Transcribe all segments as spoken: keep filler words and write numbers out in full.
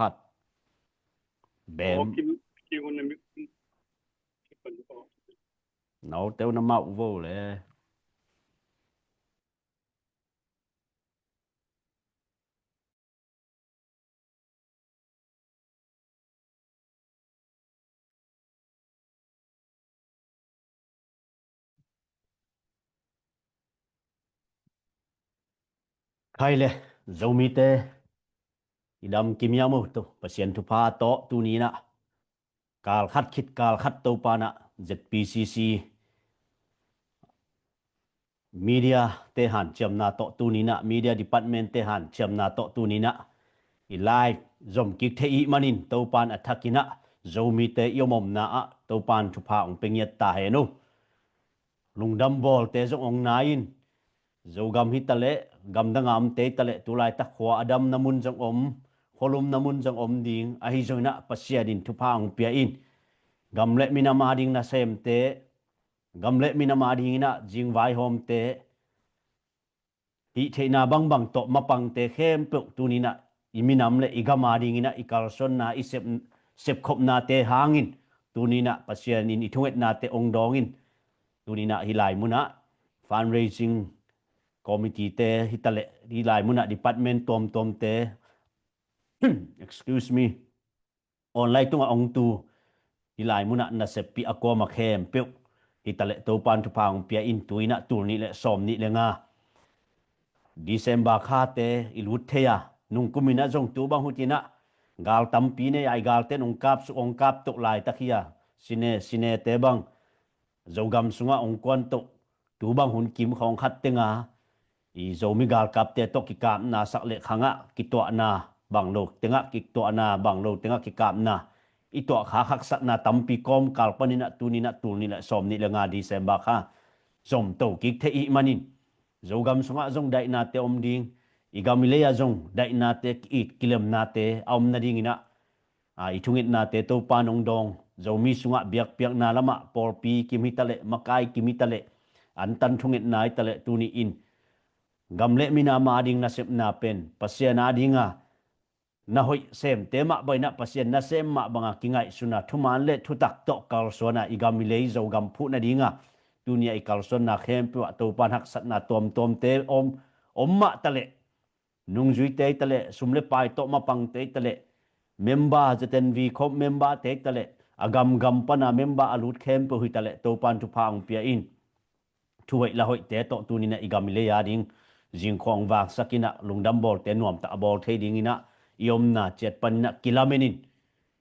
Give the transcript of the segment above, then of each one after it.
Khat. Bem. Naute uh na mah uh vo le. Khai le, Zomite i dam kim hiam uh? Pasian thupha tawh tuni-in ah kal khat khit kal khat Topa in ah Z P C C media te hanciamna tawh tuni-in ah, media department te hanciamna tawh tuni-in ah i live zom kik thei ih manin Topa in a thakin ah Zomite i om omna ah Topa in thupha hong pia ngiat ta hen uh. Lungdam bawlte zong hong nai in, Zogam hi taleh, gamdang a omte hi taleh, tu laitak khua a damna mun zong om, khualumna mun zong om ding, ahi zongin ah Pasian in thupha hong pia in, gam le minam ading nasemte, gam le minam adingin ah zingvaihawmte, hih theihna bangbang tawh mapangte khempeuh tuni-in ah i minam le i gam adingin ah i kalsuanna, i sep, sepkhopnate hangin tuni-in ah Pasian in i thungetnate hong dawng in, tuni-in ah hih lai munah fundraising committee te hi taleh, hih lai munah department tuamtuamte, excuse me, online tungah hong tu, hih lai munah naseppih a kuama khempeuh hi taleh Topa in thupha hong pia in, tu-in ah tul nih le sawm nih le nga December khate i lut thei a, nungkumin ah zong tu bang hutin ah gal tampi nei a, i galte in hong kap suk, hong kap toh laitak hi a, sine, sinete bang Zogam sungah hong kuan toh, tu bang hun kim khawng khat tengah i Zomi galkapte tawh kikapna sak le khangah kituahna bang lo tengah, kituahna bang lo tengah kikapna i tuahkhak haksatna tampi kawmkal panin ah tuni-in ah tul nih le sawm nih le nga December kha zomto kik thei ih manin, Zogam sungah zong daihnate om ding, i gam i lei ah zong daihnate, ki-it kilemnate a om nadingin ah, a, i thungetnate Topa in hong dawng, Zomi sungah biakpiakna lamah pawlpi kim hi taleh, makai kim hi taleh, antan thungetna hi taleh, tuni-in gam le minam ading nasepna pen Pasian adinga na hoih semte mah bangin ah, Pasian nasem mah banga kingaihsun a, thuman le thutak tawh kalsuan a, i gam i lei Zogam phuh nadinga tuni-a i kalsuanna khempeuh ah Topa in haksatna tuamtuamte om, om mah taleh, nungzuite hi taleh, sum le pai tawh mapangte hi taleh, member Z N V khawm member te hi taleh, a gamgam pana member a lut khempeuh hi taleh, Topa in thupha hong pia in, thu hoih la hoihte tawh tuni-in ah i gam i lei ading zingkhawng vangsak in ah, lungdam bawlte nuamtah a bawl thei dingin ah, i omna ciat panin ah kilamen in,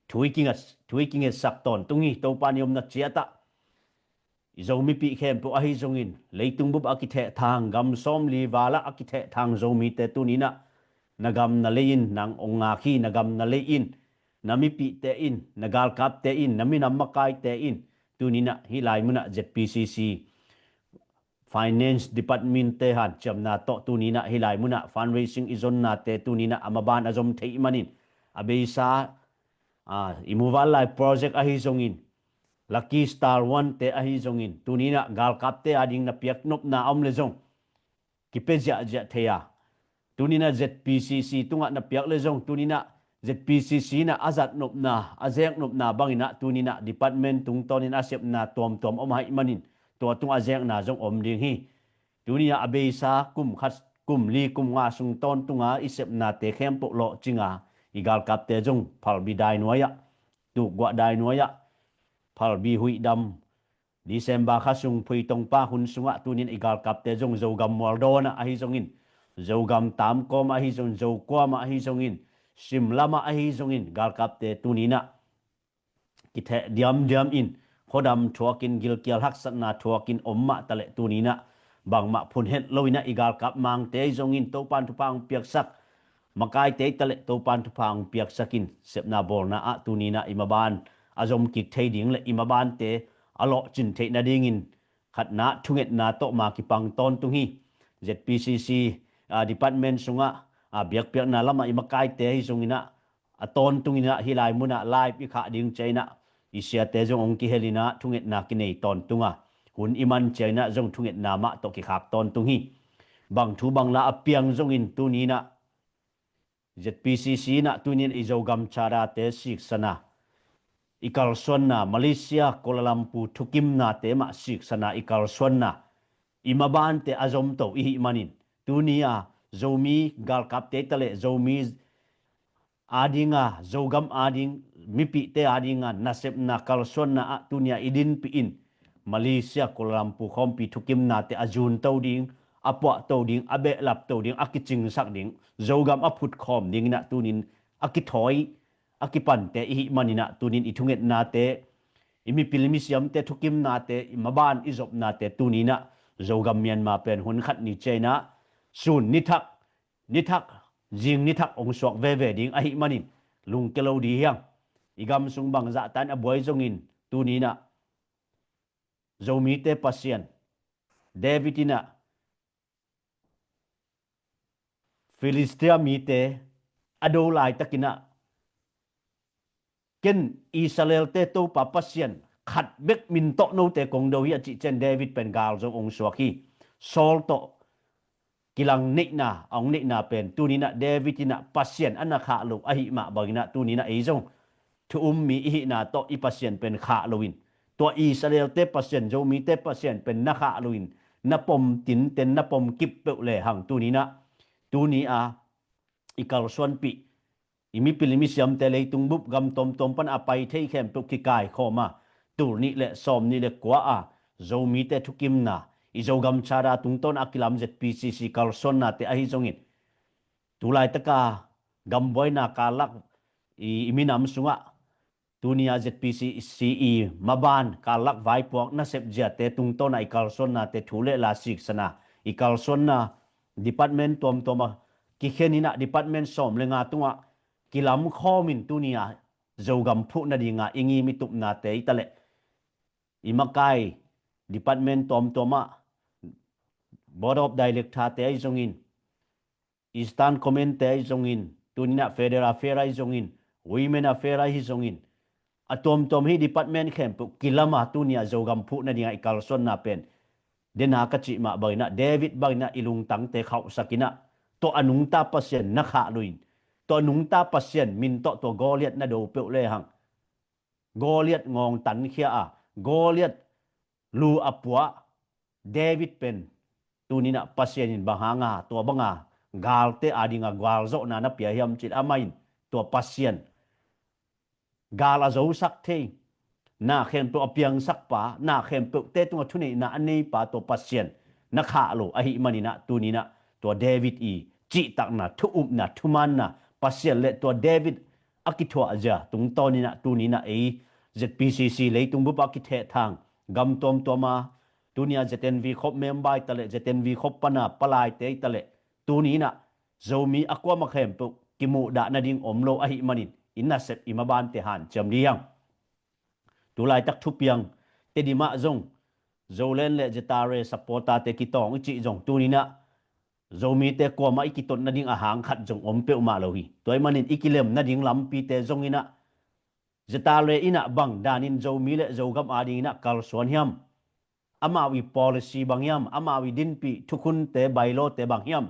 thu i kinget, thu i kingetsak tawntung hi. Topa in i omna ciat ah i Zomipih khempeuh ahi zongin, leitung bup a kithehthang, gam sawmli val ah a kithehthang Zomite tuni-in ah na gam na lei in nang hong ngak hi. Na gam na lei in, na mipihte in, na galkapte in, na minam makaite in tuni-in ah hih lai munah Z P C C Finance Department te hanciamna tawh tuni-in ah hih lai munah fundraising i zonnate tuni-in ah a maban a zom thei ih manin, a beisa, a, i muvanlai project ahi zongin, Lucky Star One te ahi zongin, tuni-in ah galkapte ading na piak nopna a om le zong kipia ziahziah thei a, tuni-in ah Z P C C tungah na piak le zong, tuni-in ah Z P C C in ah a zat nopna, a zek nopna bangin ah tuni-in ah department tungtawnin a sepna tuamtuam om ahih manin, tua tungah a zekna zong om ding hi. Tuni-in ah a beisa kum khat, kum li, kum nga sung tawntunga i sepnate khempeuh lawhcinga, i galkapte zong phalbi dainuai ah, tukguah dainuai ah, phalbi huihdam, December kha sung phuitongpa hun sungah tuni-in i galkapte zong Zogam mualdawn ah ahi zongin, Zogam tamkawm ahi zongin, Zokuam ah ahi zongin, simlam ah ahi zongin, galkapte tuni-in ah kitheh diamdiam in, khuadam thuakin, gilkial haksatna thuakin om mah taleh, tuni-in ah bangmah phun het loin ah i galkap mangte ahi zongin Topa in thupha hong piaksak, makaite hi taleh Topa in thupha hong piaksak in, sepna bawlna ah tuni-in ah i maban a zom kik thei ding le i mabante a lawhcin theih nadingin khatna thungetna tawh ma kipang tawntung hi. Z P C C, a, department sungah, a, biakpiakna lamah i makaite ahi zongin ah a tawntungin ah hih lai munah live i khah ding ciangin ah i siate zong hong kihel in ah thungetna kinei tawntung a, hun i man ciangin ah zong thungetna mah tawh kikhak tawntung hi. Bang thu bang la a piang zongin tuni-in ah Z P C C in ah tuni in i Zogam charter te siksana, i kalsuanna, Malaysia Kuala Lumpur thukimnate mah siksana, i kalsuanna, i mabante a zomto i hih manin, tuni a Zomi galkapte taleh Zomi adinga, Zogam ading, mipihte adinga nasepna kalsuanna ah tuni a i dinpih in, Malaysia Kuala Lumpur khawmpi thukimnate a zunto ding, a puahto ding, a behlapto ding, a kicingsak ding, Zogam a phutkhawm ding in ah tuni in a kithawi, a kipante i hih manin ah tuni in i thungetnate, i mipil misiamte thukimnate, i maban i zopnate tuni in ah Zogam Myanmar pen hun khat ni ciang in ah sun nithak, nithak, zing nithak hong suak veve ding ahih manin lungkia lo ding hi hang. I gam sung bangzah tan a buai zongin tuni in ah Zomite Pasian, David in ah Filistia mite a do laitakin ah, ken Israelte Topa Pasian khat bek min tawh note kong do hi a cih ciang David pen gal zong hong suak hi. Saul tawh kilang neihna, a hong neihna pen tuni in ah David in ah Pasian a na khah lo ahih mah bangin ah tuni in ah ei zong thu um mi i hihna tawh i Pasian pen khah loin, tua Israelte Pasian, Zomite Pasian pen na khah loin, na pom tinten, na pom kip peuh lehang tuni in ah, tuni a i kalsuanpih, i mipil i misiamte leitung bup gam tuamtuam pan a pai thei khempeuh kikaikhawm a, tul nih le sawm nih le kua a Zomite thukimna, i Zogam charter tungtawn a kilam Z P C C kalsuannate ahi zongin, tu laitaka gambuaina karlak i, i minam sungah tuni a Z P C C i maban karlak vaipuak nasep ziate tungtawn a i kalsuannate thu le la siksana, i kalsuanna department tuamtuam a kikhen in ah department sawm le nga tungah kilamkhawm in tuni a Zogam phuh nadinga i ngim i tupnate i taleh, i makai department tuamtuam ah Board of Director te ahi zongin, Eastern Command te ahi zongin, tuni in ah Federal Affair ahi zongin, Women Affair ahi zongin, a tuamtuam hi department khempeuh kilam a tuni a Zogam phuh nadinga i kalsuanna pen, dena ka cih mah bangin ah, David bangin ah i lungtangte khauhsak in ah, tua a nungta Pasian na khah loin, tua a nungta Pasian min tawh tua Goliath na do peuh lehang, Goliath ngawng tankhia a, Goliath lu a puah David pen tuni in ah Pasian in bang hanga tua banga galte adinga gualzawhna na pia hiam cih leh, amah in tua Pasian, gal a zosak thei, na khempeuh a piangsak pa, na khempeuhte tungah thuneihna a nei pa tua Pasian na khah lo ahih manin ah tuni in ah tua David i cihtakna, thu upna, thumaanna, Pasian le tua David a kithuahzia tungtawn in ah tuni in ah ei Z P C C leitung bup a kithehthang gam tuamtuam a, tuni a Z N V khop member i taleh, Z N V khop pan a palaite i taleh, tuni in ah Zomi a kuamah khempeuh kimuhdah nading om lo ahih manin i nasep i mabante hanciam dih hang. Tu laitak thupiang Tedim ah zong Zoland le Zetare supporter te kitawng i cih zong tuni in ah Zomite kuamah i kitot nading a hang khat zong om peuhmah lo hi. Tua ahih manin i kilem nading lampite zong in ah Zetare in ah bang danin Zomi le Zogam ading in ah kalsuan hiam? Amau i policy bang hiam? Amau i dinpih thukhunte, bylaw te bang hiam?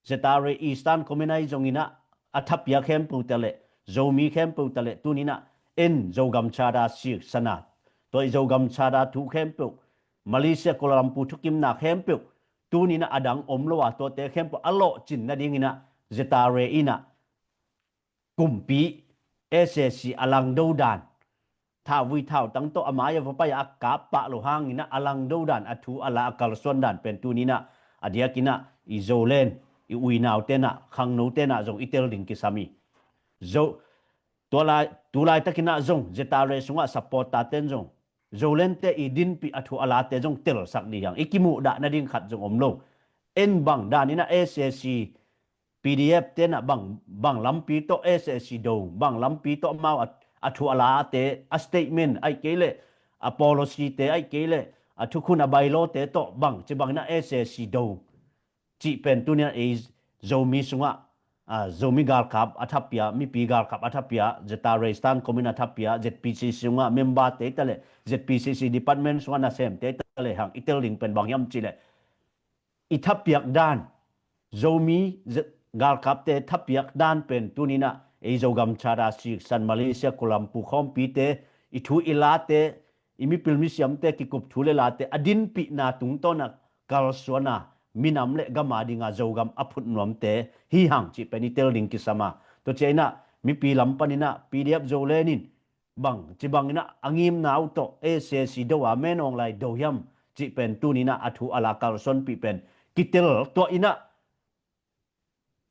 Zetare Eastern Command ahi zongin ah a thapia khempeuh taleh, Zomi khempeuh taleh tuni in ah en Zogam charter siksana, tua i Zogam charter thu khempeuh, Malaysia Kuala Lumpur thukimna khempeuh, tuni in ah a dang om lo a tuate khempeuh a lawhcin nading in ah Zetare in ah kumpi S A C a langdo dan, thauvui thautang tawh a mai a va pai a kap pah lo hangin ah a langdo dan, a thu a la, a kalsuan dan pen tuni in ah a diakin ah i Zoland i uinau ten ah, khangno ten ah zong i tel ding kisam hi. Zo, tua lai, tu laitak in ah zong Zetare sungah supporter ten zong Zoland te i dinpih, a thu a late zong telsak dih hang. I kimuhdah nading khat zong om lo. En bang dan in ah S A C, P D F te in ah bang, bang lampi tawh S A C do, bang lampi tawh amau a, a thu a late, a statement ahih kei leh, a policy te ahih kei leh, a thukhun, a bylaw te tawh bang ci bangin ah S A C do cih pen tuni in ah ei Zomi sungah, a, Zomi galkap a thapia, mipi galkap a thapia, Zetare Eastern Command a thapia, Z P C C sungah member te i taleh, Z P C C department sungah nasemte i taleh hang i tel ding pen bang hiam cih leh, i thapiak dan, Zomi, Z-, galkapte thapiak dan pen tuninah ei Zogam Charter siksan Malaysia Kuala Lumpur khawmpite i thu i late i mipil misiamte kikup thu le late a dinpihna tungtawna kalsuana minam le gama dinga Zogam a phut nuamte hi hang cih pen i tel ding kisama. Tua ciainah mipi lam paninah P D F Zolenin bang ci banginah a ngimna uh tawh S A C do a menawng lai do hiam cih pen tuninah a thu a la kalsuanpih pen kitel tuah inah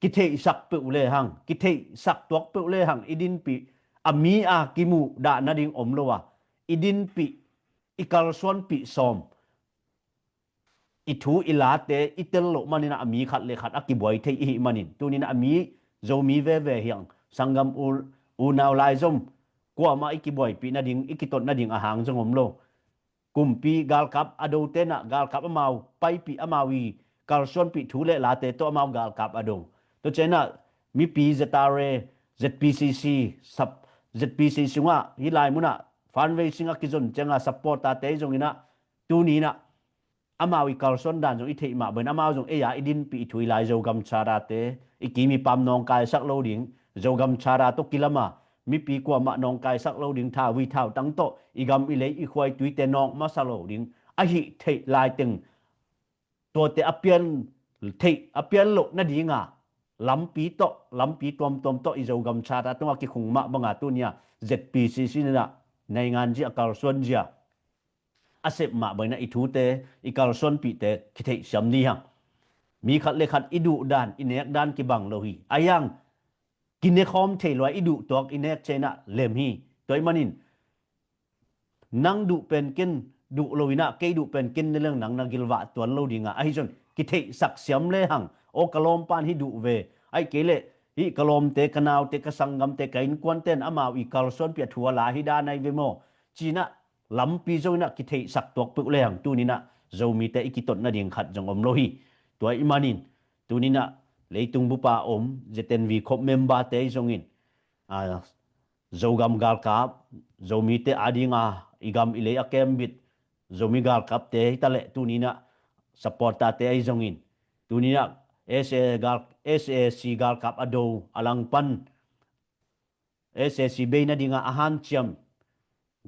kitheihsak peuh le hang, kitheihsak tuak peuh le hang i dinpih a mi a kimuh dah nading om lo a i dinpih i kalsuanpih sawm i thu i late i tel loh maninah a mi khat le khat a kibuai thei i hih manin tuninah a mi Zomi veve hiang sanggam unau laizom kuamah i kibuaipih nading i kitot nading a hang zong om lo. Kumpi galkap a do tenah galkap amau paipih amau i kalsuanpih thu le late tawh amau galkap a do. Tua cianah mipi Z R A, Z P C C, sap, Z P C C sungah hih lai munah fundraising a kizon cianga supporter te zonginah tuninah amau i kalsuan dan zong i theih mah bain amau zong ei a i dinpih i thu i lai Zogam Charter te i kim i pam nawngkaisak lo ding Zogam Charter tawh kilama mipi kuamah nawngkaisak lo ding thauvui thautang tawh i gam i lei i khuaituite nawng masa lo ding ahi theih laiteng tuate a pian theih a pian loh nadinga lampi tawh lampi tuamtuam tawh i Zogam Charter tungah kikhung mah banga tunia Z P C C ninah naingan zia kalsuan zia a sep mah baina i thute i kalsuanpihte kitheihsiam ni hang. Mi khat le khat i duh dan i nek dan kibang lo hi. A hiang kinekhawm thei lua i duh tuak i nek cianah lem hi. Tua i manin nang duh pen ken duh lo inah kei duh pen ken ne leng nang na gilvah tuan lo dinga ahi zon kitheihsak siam le hang aw ka lawmpan hi duh ve. Aih kei leh hih ka lawmte ka naute ka sanggamte ka innkuanten amau i kalsuanpih a thu a la hi dan ahi ve maw cinah lampi zonginah kitheihsak tuak peuh le hang tuninah Zomite i kitot nading khat zong om lo hi. Tua i manin tuninah leitung bupa om Z N V khop member te i zongin Zogam galkap Zomite adinga i gam i lei a kembit Zomi galkapte hitaleh tuninah supporter te ahi zongin tuninah S A C galkap a do a langpan S A C bei nadinga a hanciam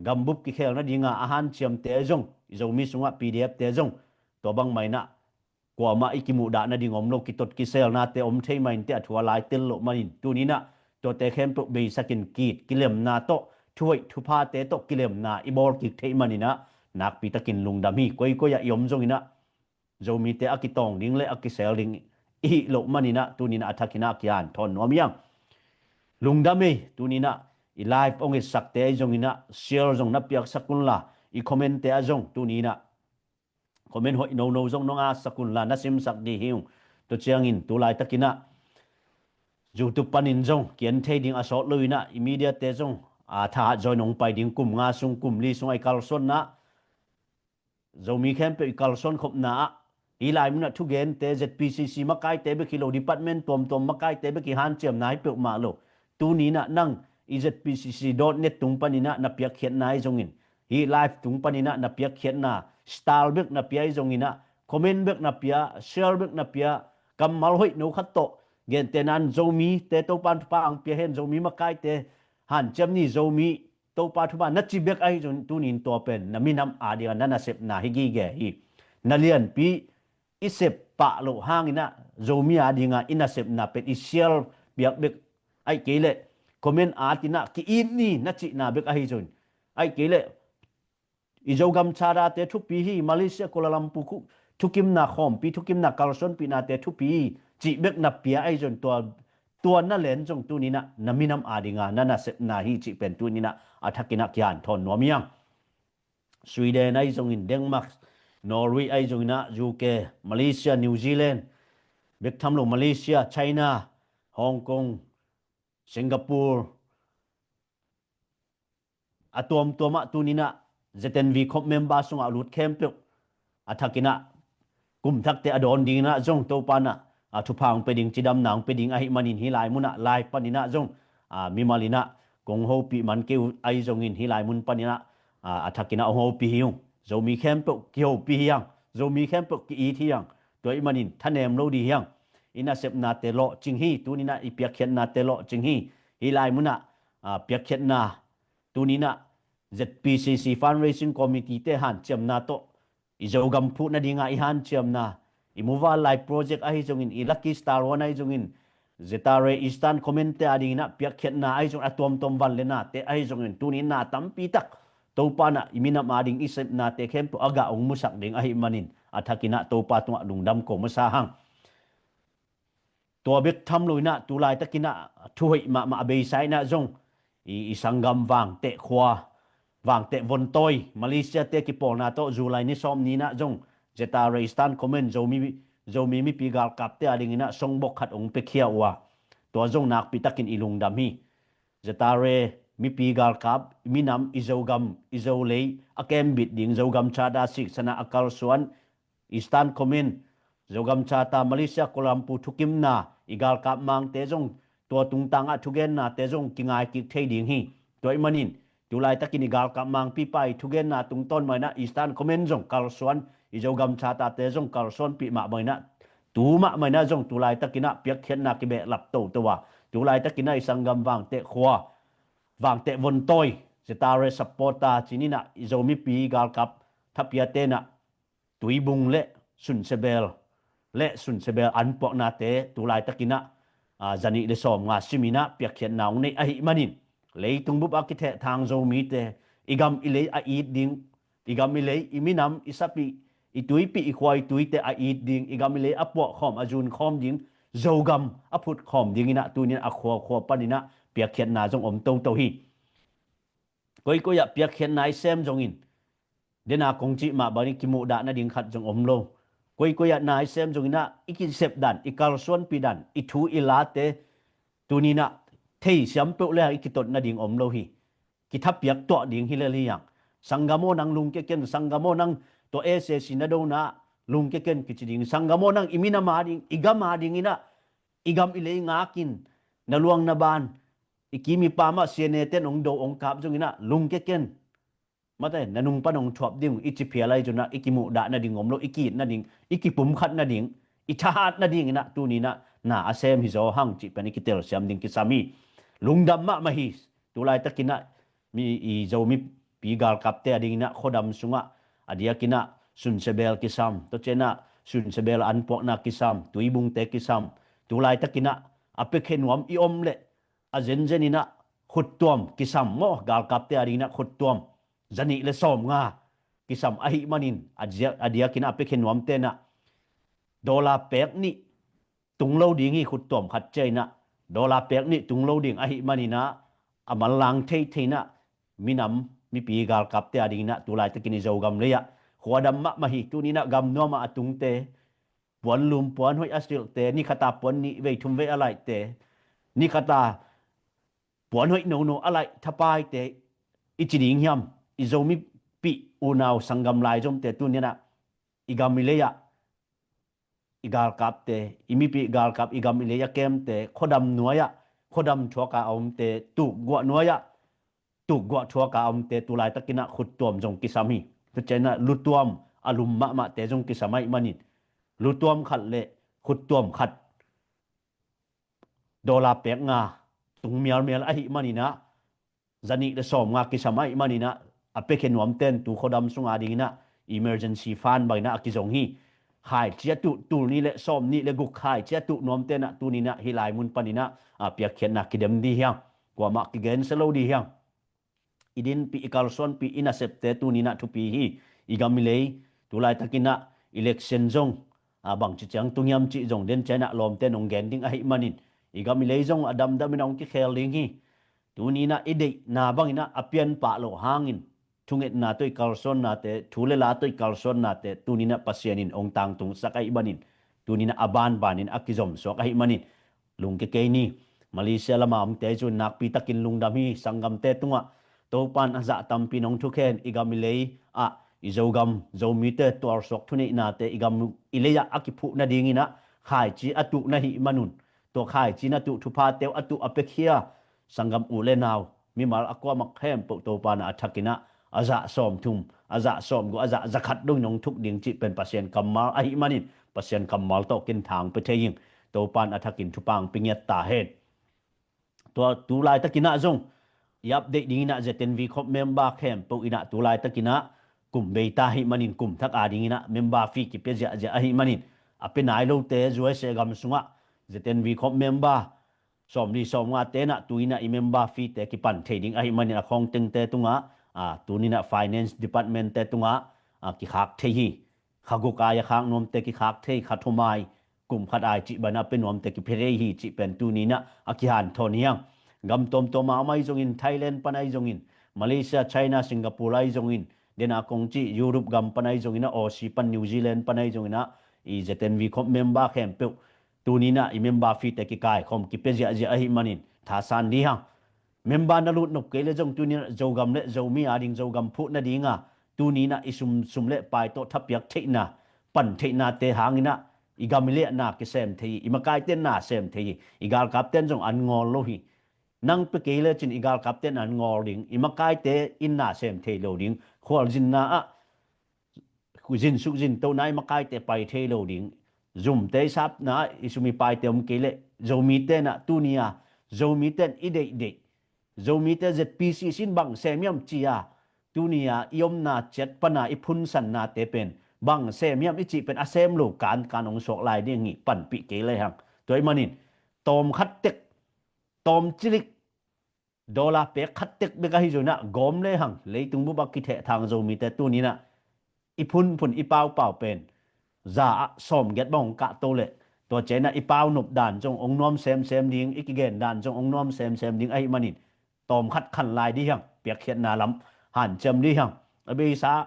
gambup kikhel nadinga a hanciamte zong i Zomi sungah P D F te zong tua bangmah inah kuamah i kimuhdah nading om lo kitot kiselnate om thei mah in te a thu a lai tel loh manin tuninah tuate khempeuh beisakin kit kilemna tawh thuhoih thuphate tawh kilemna i bawl kik theih maninah nakpitakin lungdam hi. Koikoi ah i om zonginah Zomite a kitawng ding le a kisel ding i hih loh maninah tuninah a thakinah a kian thawn nuam hiang. Lungdam ei tuninah i live ong etsakte ahi zonginah share zong na piaksak unla i commentte ah zong tuninah comment hoih nono zong nong atsak unla na simsak dih hi ung. Tua ciangin tulaitakinah YouTube panin zong kian thei ding a sawt loinah i mediate zong a thahat zawi nong pai ding kum nga sung kum li sung a i kalsuanna Zomi khempeuh i kalsuan khopna ah hih lai munah thugente Z P C C makaite bek hi lo department tuamtuam makaite bek i hanciamna hi peuhmah lo. Tuninah nang i Z P C C dot net tung paninah na piakkhiatna ahi zongin hih live tung paninah na piakkhiatna style bek na pia ahi zonginah comment bek na pia share bek na pia kammal hoih no khat tawh gentehnan Zomite Topan thupha ang pia hen Zomi makaite hanciam ni Zomi Topa thupha na ci bek ahi zong tunin tua pen na minam adinga na nasepna hi gige hi. Na lianpi i sep pah loh hanginah Zomi adinga i nasepna pen i sial piak bek aih kei leh comment atinah ki-it ni na cihna bek ahi zong aih kei leh i Zogam Charter te thupi hi Malaysia Kuala Lumpur khuk thukimna khawmpi thukimna kalsuanpihnate thupi hi cih bek na pia ahi zong tua tua na len zong tuninah na minam adinga na nasepna hi cih pen tuninah a thakinah kian thawn nuam hiang. Sweden ahi zongin Denmark Norway ahi zonginah U K Malaysia New Zealand bek tham lo Malaysia China Hong Kong Singapore a tuamtuamah tuninah Z N V khop member sungah lut khempeuh a thakinah kumthakte a dawn dinginah zong Topanah a thupha ang pe ding cidamna ang pe ding ahi manin hih lai munah live paninah zong mimalinah kong hopih man kei uh ahi zongin hih lai mun paninah a thakinah hong hopih hi ung. Zomi khempeuh kihopih hiang Zomi khempeuh ki-it hiang tua ih manin thanem lo dih hiang. i nasepnate lawhcing hi, tuninah i piakkhiatnate lawhcing hi. Hih lai munah piakkhiatna tuninah Z P C C Fundraising Committee te hanciamna tawh i Zogam phuh nadinga i hanciamna, i Muval Lai Project ahi zongin, i Lucky Star One ahi zongin, Zetare Eastern Command te adinginah piakkhiatna ahi zongin a tuamtuam van le nate ahi zongin tuninah tampi tak Topa nah i minam ading i sepnate khempeuh a gah hong musak ding ahi manin a thakinah Topa tungah lungdam ko masa hang. Tua bek tham loinah tulaitakinah thuhoih mahmah a beisa inah zong i, i sanggam Vangteh khua, Vangteh vontawi Malaysia te kipawlna tawh July ni sawm ninah zong Zetare Eastern Command Zomi, Zomi mipi galkapte adinginah songbok khat hong piakhia uh a, tua zong nakpitakin i lungdam hi. Zetare mipi galkap, i minam, i Zogam, i Zolei a kembit ding, Zogam Charter siksanah a kalsuan Eastern Command, Zogam Charter Malaysia Kuala Lumpur thukimna, i galkap mangte zong tua tungtangah thugennate zong kingaikik thei ding hi. Tua ih manin tulaitakin i galkap mangpipa i thugenna tungtawn mah inah Eastern Command zong kalsuan, i Zogam Charter te zong kalsuanpih mahmah inah tu mahmah inah zong tulaitakinah piakkhiatna kibehlap toto a, tulaitakinah i sanggam Vangteh khua, Vangteh vontawi, Zetare supporter cininah i Zomipi galkap thapiatenah tuibung le sunsebel le sunsebel anpuaknate tulaitakinah zanih le sawmnga siminah piakkhiatna hong neih ahi manin, leitung bup a kithehthang Zomite i gam i lei a it ding, i gam i lei, i minam, i sapih, i tuipih, i khua i tuite a it ding, i gam i lei a puahkhawm, a zunkhawm ding, Zogam a phutkhawm dinginah tuninah a khuakhua paninah piakkhiatna zong om toto hi. Koikoi ah piakkhiatna i sem zongin, dena kong cih mah bangin kimuhdah nading khat zong om lo. Koikoi ah na i sem zonginah i kisep dan, i kalsuanpih dan, i thu i late tuninah thei siam peuh le i kitot nading om lo hi. Kithapiak tuah ding hi lel hi hang. Sanggam aw nang lungkia ken, sanggam aw nang tua S A C na dona lungkia ken kici ding. Sanggam aw nang i minam a ding, i gam a dinginah i gam i lei ngakin na luang na ban, i kim i pam ah C N A ten hong do hong kap zonginah lungkia ken. Mate, na nung pan hong thuap ding, i ci phial ahi zonah i kimuhdah nading om lo, i ki-it nading, i kipumkhat nading, i thahat nadinginah tuninah na a sem hi zaw hang cih pen i kitelsiam ding kisam hi. Lungdam mahmah hi. Tulaitakinah mi i Zomipi galkapte a dinginah khuadam sungah a diakinah sunsebel kisam, tua cianah sunsebel anpuakna kisam, tuibungte kisam, tulaitakinah a piakhia nuam i om leh a zenzeninah khuttuam kisam maw, galkapte a dinginah khuttuam zanih le sawmnga kisam ahi manin a diakinah a piakhia nuamtenah dollar pek nih tung lo ding hi. Khuttuam khat ciainah dollar pek nih tung lo ding ahi maninah a manlang theitheinah minam mipi galkapte a dinginah tulaitakin i Zogam lei-ah khuadam mahmah hi. Tuninah gam nuamah a tungte, puanlum puanhoih a silhte, nikhata puan nih vei thum vei a laihte, nikhata puanhoih nono a laih thapaite i ci ding hiam? I Zomipih unau sanggam laizomte tuninah i gam i lei-ah i galkapte, i mipih galkap, i gam i lei a kemte, khuadam nuai-ah khuadam thuaka a omte, tukguah nuai-ah tukguah thuaka a omte tulaitakinah khuttuam zong kisam hi. Tua cianah lutuam a lum mahmahte zong kisam ahi manin lutuam khat le khuttuam khat dollar pek nga tung mialmial ahi maninah zanih le sawmnga kisam ahi maninah a piakhia nuamten tu khuadam sunga dinginah emergency fund banginah a kizong hi. Khaici a tuh, tul nih le sawm nih le guk khaici a tuh nuamtenah tuninah hih lai mun paninah a piakkhiatna kidem dih hiang. Kuamah kigensia lo dih hiang. I dinpih, i kalsuanpih, i nasepte tuninah thupi hi. I gam i lei tulaitakinah election zong a bangci ciang tung hiam cih zong den cianah lawmte nong gen ding ahi manin i gam i lei zong a damdamin a hong kikhel ding hi. Tuninah i deihna banginah a pianpah loh hangin thungetna tawh i kalsuannate, thu le la tawh i kalsuannate tuninah Pasian in hong tangtungsak ahi manin tuninah a banbanin a kizomsuak ahi manin lungkia kei ni. Malaysia lama omte zun nakpitakin lungdam hi. Sanggamte tungah Topan a zah tampi nong thukhen, i gam i lei ah i Zogam Zomite tualsuak thuneihnate i gam i lei-ah a kiphuh nadinginah khaici a tuh na hih manun, tua khaici na tuh thuphate uh a tuh a piakhia sanggam u le nau mimal a kuamah khempeuh Topa na a thakinah a zah sawmthum, a zah sawmguk, a zah zakhat dongin hong thuk ding cih pen Pasian kammal ahi manin Pasian kammal tawh kin thang pia thei ing. Topan a thakin thupha hong pia ngiat ta hen. Tua tu laitakin ah zong i update dingin ah Z N V khop member khempeuh in ah tu laitakin ah kum bei ta ahih manin kum thak a dingin ah member fee kipia ziahziah ahih manin a pia nai lote U S A gam sungah Z N V khop member sawmli sawmngate in ah tu in ah i member fee te kipan thei ding ahih manin a khawng tengte tungah, a, tuni in ah finance department te tungah, a, kikhak thei hi. Kha guk ai a khak nuamte kikhak thei, kha thum ai, kum khat ai cih bana pe nuamte kipia thei hi cih pen tuni in ah a kihanthawn hi hang. Gam tuamtuam a om ahi zongin, Thailand pan ahi zongin, Malaysia, China, Singapore ahi zongin, dena kong cih Europe gam pan ahi zongin ah, Aussie pan, New Zealand pan ahi zongin ah, i Z N V khop member khempeuh tuni in ah i member fee te kikaikhawm kipia ziahziah ahih manin thasan dih hang. Member na lut nop kei le zong tuni in ah Zogam le Zomi a ding Zogam phuh nadinga tuni in ah i sum, sum le pai tawh thapiak theihna, pan theihnate hangin ah i gam i liahna kisem thei hi, i makaite na sem thei hi, i galkapten zong an ngawl lo hi. Nang pe kei le cin i galkapten an ngawl ding, i makaite in na sem thei lo ding, khualzinna ah zinsuk zintohna i makaite pai thei lo ding. Zumte i sapna ah i sum i paite om kei le Zomite in ah tuni a Zomite in i deihdeih, Zomite Z P C C in bang sem hiam ci a, tuni a i omna ciat pana i phunsannate pen bang sem hiam i cih pen a sem lo kankan hong suak lai ding hi, panpih kei le hang. Tua ahih manin tawm khat tek, tawm cilik, dollar pek khat tek bek ahi zongin ah gawm le hang, leitung bup a kithehthang Zomite tuni in ah i phunphun i paupau pen za ah sawmgiat bang hong kahto leh, tua ciangin ah i pau nop dan zong hong nuam semsem ding, i kigen dan zong hong nuam semsem ding ahih manin tawm khat khan lai dih hang, piakkhiatna lam hanciam dih hang. A beisa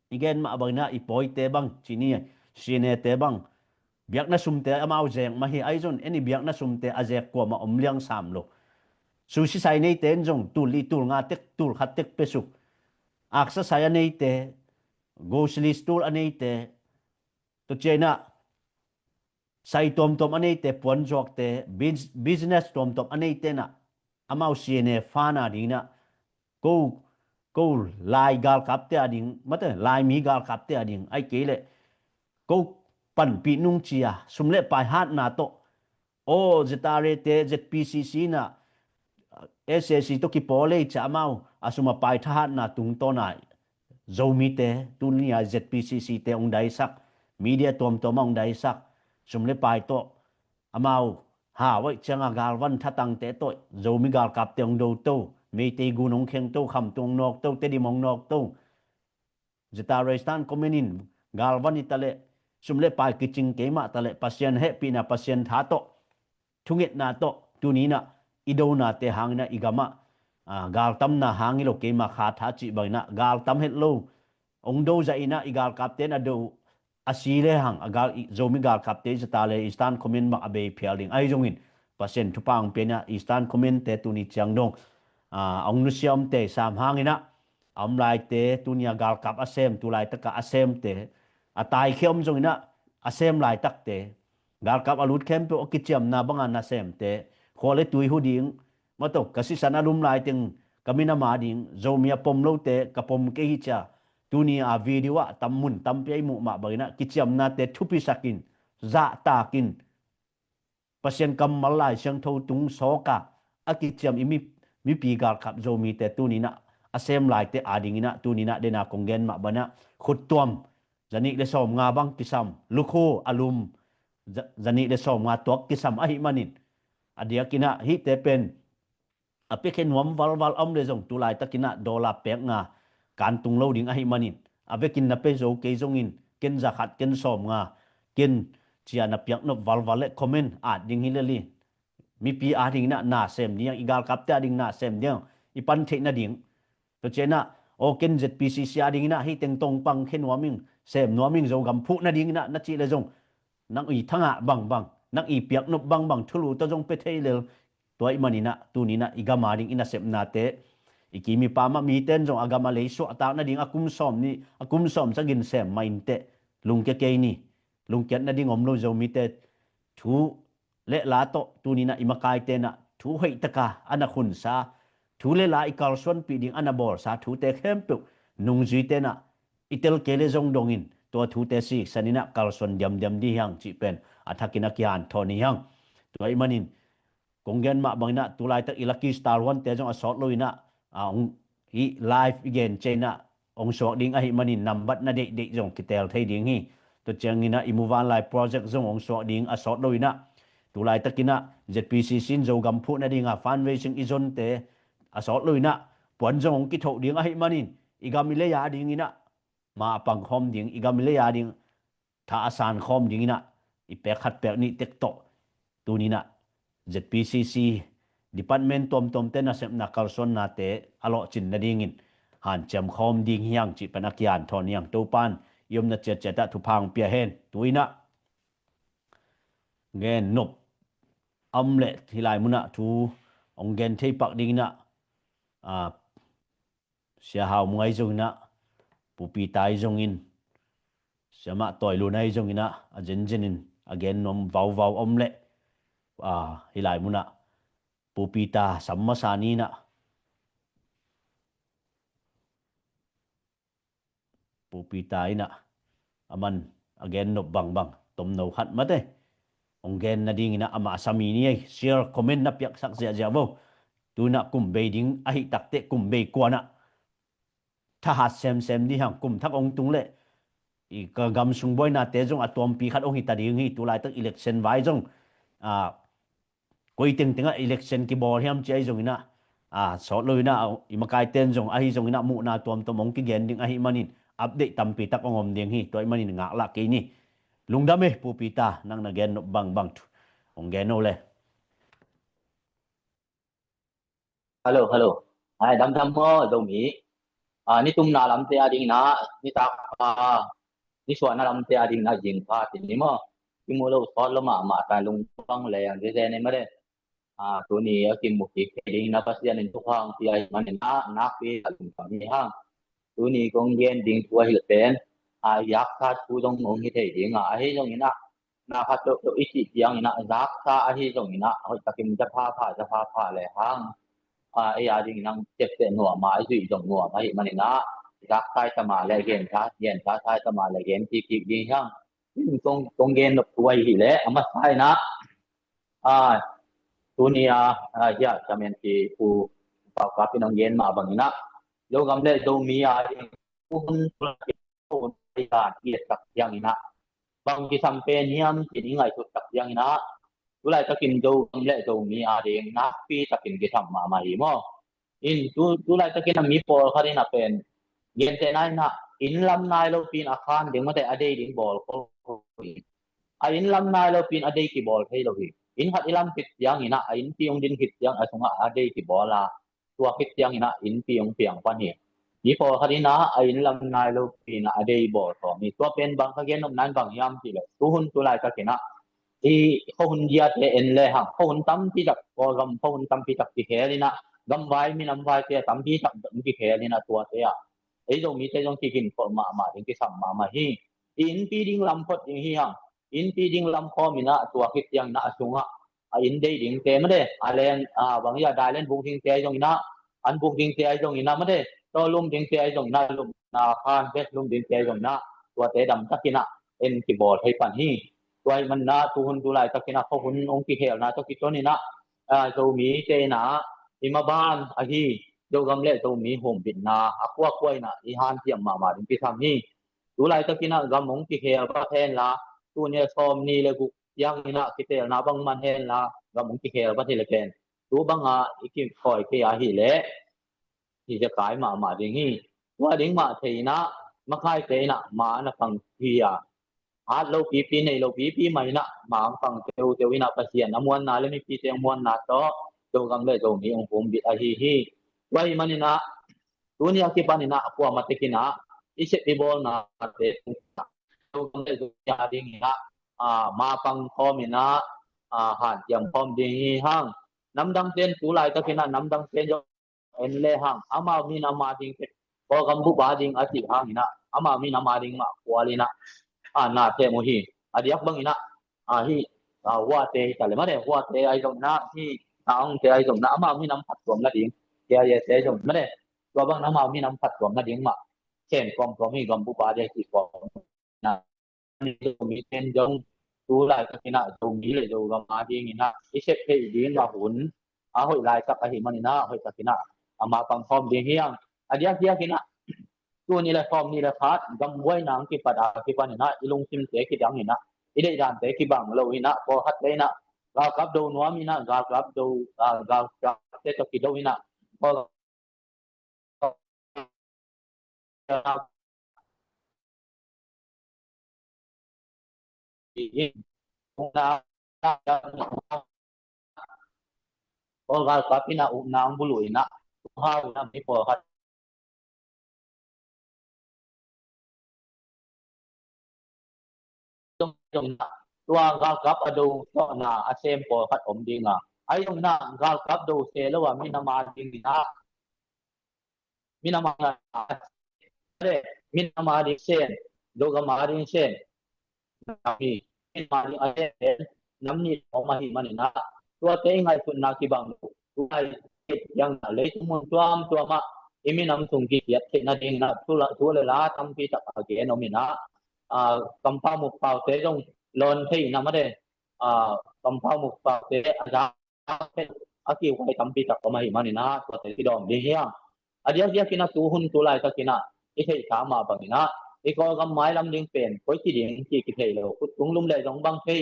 i gen mah bangin ah i pawite bang, cini, C N A te bang, biakna sumte amau zek mah hi, ahi zongin en i biakna sumte a zek kuamah om liang sam lo. Susi sai neite in zong tul li tul nga tek, tul khat tek pe suk. Aksa sai a neite, grocery store a neite, tua ciangin ah sai tuamtuam a neite, puanzuakte, bus-, business tuamtuam a neite in ah amau C N A fund a dingin ah ko, ko Lai galkapte a ding, mate, Laimi galkapte a ding, ahih kei leh ko panpih nung ci a, sum le pai hatna tawh, aw, Z R A te, Z P C C in ah S A C tawh kipawl ei ci a, amau a sum a pai thahatna tungtawn a Zomite tuni a Z P C C te hong daisak, media tuamtuam a hong daisak, sum le pai tawh amau hau ahih ciangin galvan thatangte tawh Zomi galkapte hong doto, Meitei gun hong khengto, Khamtung hong nawkto, Tedim hong nawkto, Z R A Eastern Command in galvan hi ta leh, sum le pai kicing kei mah ta leh, Pasian hehpihna, Pasian tha tawh, thungetna tawh tuni in ah i donate hangin ah i gam ah, a, galtamna hang hi lo, keima kha tha cih bangin ah galtam het lo, hong do zah in ah i galkapte in a do a si le hang, a gal, i, Zomi galkapte i zata le Eastern Command bang a bei phial ding ahi zongin, Pasian thupha hong pia in ah Eastern Command te tuni ciang dong, a, hong nusia omte sam hangin ah, a om laite, tuni a galkap a sem, tu laitak a a semte, a taikhia om zongin ah a sem laitakte, galkap a lut khempeuh a kiciamna banga nasemte, khua le tui hu ding, maw, ka sisan a lum laiteng ka minam a ding, Zomi a pom lote ka pom kei hi ci a, tuni a video ah tam, mun tampi a i muh mah bangin ah kiciamnate thupisak in, zahtak in, Pasian kammal, Lai Siangtho tung sawk a a kiciam i mi, mipi galkap Zomite tuni in ah a sem laite a dingin ah tuni in ah dena kong gen mah bangin ah khuttuam zanih le sawmnga bang kisam, lukhu a lum za-, zanih le sawmnga tuak kisam ahih manin, a diakin ah hihte pen a piakhia nuam valval a om le zong tu laitakin ah dollar pek nga kan tung lo ding ahih manin, a vekin na pia zo kei zongin, ken za khat, ken sawmnga, ken ci a na piak nop valval le comment at ding hi lel hi. Mipi a dingin ah na sem ding, i galkapte a ding na sem ding, i pan theih nading. Tua ciangin ah, aw, ken Z P C C a dingin ah hih teng tawh pang khia nuam ing, sem nuam ing, Zogam phuh nadingin ah na cih le zong, nang i thangah bangbang, nang i piak nop bangbang thulu tawh zong pia thei lel. Tua ahih manin ah tuni in ah i gam a ding i nasepnate, i kim i pam ah mite in zong a gam a lei suahtak nading, a kum sawm nih, a kum sawm sagih sem mah inteh, lungkia kei ni. Lungkiat nading om lo, Zomite thu le la tawh tuni in ah i makaite in ah thu hoih taka a na khunsa, thu le la i kalsuanpih ding a na bawlsa thute khempeuh nungzuite in ah i tel kei le zong dongin, tua thute siksan inah kalsuan diamdiam dih hiang cih pen a thakin a kihanthawn hi hang. Tua ih manin kong gen mah banginah tulaitak i Lucky Star huante zong a sawt loinah a hong i live i gen ciainah hong suak ding ahih manin nambat na deihdeih zong kitel thei ding hi. Tua cianginah i muvanlai project zong hong suak ding a sawt loinah tulaitakinah Z P C C in Zogam phuh nadinga fundraising i zonte a sawt loinah puan zong hong kithoh ding ahih manin i gam i lei a dinginah ma a pangkhawm ding i gam i lei a ding tha a sankhawm dinginah i pek khat pek nih tek tawh tuninah Z P C C department tuamtuamte nasepna kalsuannate a lawhcin nadingin hanciam khawm ding hiang cih pen a kihanthawn hiang. Topan i omna ciatciatah thupha hong pia hen. Tuinah gen nop a om leh hih lai munah thu hong gen thei pak dinginah a Sia Hau Mung ahi zonginah Pu Peter ahi zongin Sia Mah Tawi Lun ahi zonginah a zenzenin a gen nuam vauvau om leh a hih lai munah Pu Peter sam masa ninah Pu Peter inah a man a gen nop bangbang tomno khat mate hong gen nadinginah amah a sami ni ei. Share comment na piaksak ziahziah vo. Tunah kum bei ding ahi takteh kum bei kuanah thahat semsem dih hang. Kum thak hong tung leh i ka gam sung buainate zong a tuampi khat hong hita ding hi. Tulaitak election vai zong a koi tengtengah election kibawl hiam ci ahi zonginah a sawt loinah i makaiten zong ahi zonginah muhna tuamtuam hong kigen ding ahih manin update tampi tak hong om ding hi. Tua ih manin ngaklah kei ni. Lungdam e Pu Peter, nang na gen nop bangbang thu hong gen o le. Hello, hello. Ai, damdam maw Zomi? A, nitumna lamte a dinginah nitak a nisuahna lamte a dinginah zingkha tini maw? Kimu lo sawt lo mahmah ta lungpang leng zeze nei made. A, tuni a kimu kik thei ding na Pasian in thupha hong pia ahih maninah nakpi a lungdam hi hang. Tuni kong gen ding thu ahileh pen a yaksa thu zong hong hi thei dinga ahi zonginah na khat peuhpeuh i cih cianginah zaksa ahi zonginah hoihtakin za phapha za phapha le hang a ei a dinginah tepteh nuam a i zuih zong nuam ahih maninah zaksa i tama le gensa gensa sa i tama le gen kik kik ding hang. Kong, kong gen nop thu ahi hileh a masa inah a tuni a a hiah camen ki pu Pau Kap in hong gen mah banginah Zogam le Zomi a ding hun tulaitak i et tak cianginah bang kisam pen hiam cih i ngaihsut tak cianginah tulaitakin Zogam le Zomi a ding nakpi takin kisam mahmah hi maw? In tu tulaitakin a mi pawlkhat in a pen gentehna inah inn lam nai lopi in a khan ding mate a dei ding bawl ko hi. A inn lam nai lopi in a dei kibawl thei lo hi. Inn khat i lam khit cianginah a innpi hong din khit ciang a sungah a dei kibawl a tua khit cianginah innpi hong piang pan hi. Mi pawlkhat inah a inn lam nai lopi inah a dei bawl sawm hi. Tua pen bang ka gen nopna in bang hiam cihleh tuhun tulaitakinah i khuahun giate en le hang khuahun tampi tak Kawlgam khuahun tampi tak kikhel inah gamvai minam vaite tampi tak kikhel inah tuate ah ei Zomite zong kiginkhol mahmah ding kisam mahmah hi. I innpi ding lam phot ding hi hang. Innpi ding lam khawm inah tua khit cianginah a sungah a inn dei dingte made a len a bang hi a dailen buk dingte ahi zonginah an buk dingte ahi zonginah made tawlum dingte ahi zonginah lumna khan bek lum dingte ahi zonginah tuate damtakinah en kibawl thei pan hi. Tua ahih maninah tuhun tulaitakinah khuahun hong kikhelna tawh kitoninah a Zomite inah i maban ahi Zogam le Zomi humbitna a kuakua inah i hanciam mahmah ding kisam hi. Tulaitakinah gam hong kikhel vat henla tuni a sawm ni le guk cianginah kitelna bang man henla gam hong kikhel vat hileh pen tu banga i kikhawi kei ahileh hi zekai mahmah ding hi. Tua ding mah thei inah makaite inah ma na pang hi a at lo pipi nei lo pipi mah inah ma ang pang teuteu inah Pasian a muanna le mipite ang muanna tawh Zogam le Zomi ang humbit ahi hi. Tua ahih maninah tuni a kipaninah kuamah tekinah i sep i bawlnate Zogam le Zomi a dinginah a ma pang khawm inah a hanciam khawm ding hi hang. Namdangten tulaitakinah namdangten zong en le hang amau min ama ding tek Kawlgam bup a ding a cih hanginah amau min ama ding mah kual inah a na them uh hi. A diak banginah a hi a huate hi ta le made huate ahi zonginah hi a hongte ahi zonginah amau min am phattuam nading te a yete ahi zong made tua bang amau min am phattuam nading mah khen kawmtuam hi gam bup a ding a cih kawm Zomi ten zong tu laitakin ah Zomi le Zogam a dingin ah i sep theih ding a hun a hoih laitak ahih manin ah hoihtakin ah a mapang khawm ding hi hang. A diakdiakin ah tul nih le sawmnih le khat gam buaina hong kipat a kipanin ah i lungsimte kidangin ah i deih dante kibang lo in ah pawlkhat le in ah galkap do nuam in ah galkap do, ah, galkapte tawh kido in ah pawlkhat Paul galkap in ah ukna hong buluh in ah, hau in ah mi pawlkhat tua galkap a do tawhna a sem pawlkhat om ding a, ahi zongin ah galkap do se lo a minam a dingin ah, minam a, minam a ding sen, Zogam a ding sen, mi, minam a ding a sen, nam nih om ahih manin ah tuate i ngaihsutna kibang lo. Tua i ciang ah leitung mun tuamtuam ah i minam sung kikhiat theih nadingin ah tu le la tampi tak a gen om in ah, ah, kampau mukpaute zong lawn thei in ah mate, ah, kampau mukpaute a za a kihuai tampi tak om ahih manin ah tuate kidawm ding hi hang. A diakdiakin ah tu hun tu laitakin ah i theihsa mah bangin ah i Kawlgam mailam ding pen koi ci ding ci kithei lo, khut tung lum le zong bang thei,